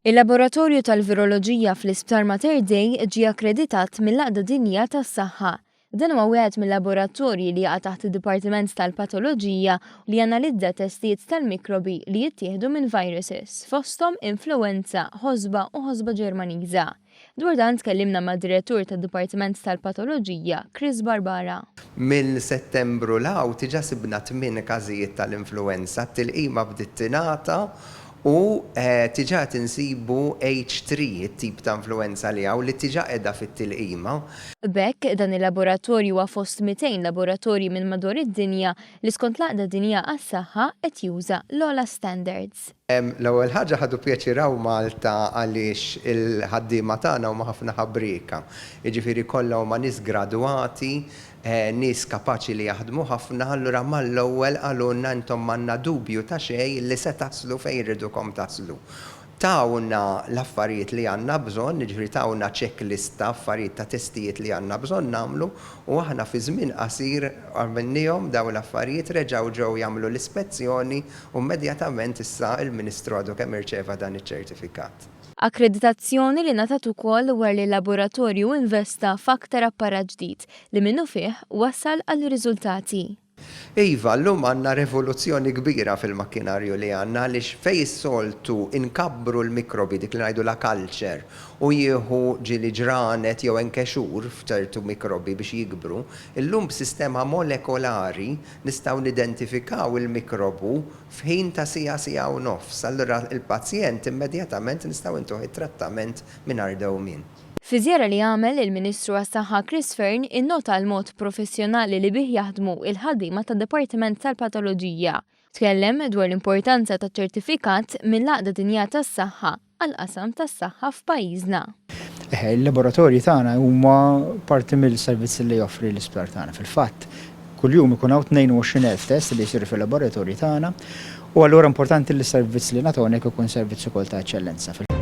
Il-Laboratorju tal-Viroloġija fl-Isptar Mater Dei ġie akkreditat mill-Għaqda Dinjija tas-Saħħa. Dan huwa wieħed mil-laboratorji li jaqa' taħt id-Dipartiment tal-Patoloġija li janalizza testijiet tal-mikrobi li jittieħdu minn viruses, fosthom influwenza, ħosba u ħosba Ġermaniża. Dwar dan tkellimna mad-Direttur tad-Dipartiment tal-Patoloġija, Chris Barbara. Minn Settembru 'l hawn diġà sibna tminn każijiet tal-influwenza, t-tilqima bdiet tingħata u diġà qed insibu H3, it-tip ta' influwenza li hawn, li diġà qiegħda fit-tilqima. B'hekk, dan il-laboratorju huwa fost 200 laboratorji minn madwar id-dinja li skont l-Għaqda Dinjija għas-Saħħa qed juża l-ogħla standards. L-ewwel ħaġa ħadu pjaċir hawn Malta għaliex il-ħaddiema tagħna huma ħafna ħabrieka. Jiġifieri kollha huma nies gradwati, nies kapaċi li jaħdmu ħafna, allura mal-ewwel qalulna intom m'għandna dubju ta' xejn li se taslu fejn irridukom taslu. Tawna l-affarijiet li għandna bżonn, jiġifieri tawna checklist ta' affarijiet ta' testijiet li għandna bżonn nagħmlu u aħna fi żmien qasir għamilniehom dawn l-affarijiet, reġgħu ġew jagħmlu l-ispezzjoni u immedjatament issa l-Ministru għadu kemm irċeva dan iċ-ċertifikat. Akkreditazzjoni li ngħatat ukoll wara li l-laboratorju investa f'aktar apparat ġdid li minnufih wassal għal riżultati. Iva, llum għandna revoluzzjoni kbira fil-makkinarju li għandna għaliex fejn is-soltu nkabbru l-mikrobi, dik li ngħidulha culture, u jieħu ġieli ġranet jew anke xhur f'ċertu mikrobi biex jikbru, illum b'sistema molekolari nistgħu nidentifikaw il-mikrobu f'ħin ta' siegħa, siegħa u nofs. Allura l-pazjent immedjatament nistgħu ntuh it-trattament mingħajr dewmien. Fi żjara li għamel, il-Ministru għas-Saħħa Chris Fearne innota l-mod professjonali li bih jaħdmu il-ħaddiema tad-Dipartiment tal-Patoloġija. Tkellem dwar l-importanza taċ-ċertifikat mill-Għaqda Dinjija tas-Saħħa għall-qasam tas-saħħa f'pajjiżna. Eħe, il-laboratorji tagħna huma parti mill-servizzi li joffri l-isptar tagħna. Fil-fatt, kuljum ikun hawn 22,000 test li jsiru fil-laboratorji tagħna u allura importanti li s-servizz li nagħtu hawnhekk ikun servizz ukoll ta' eċċellenza.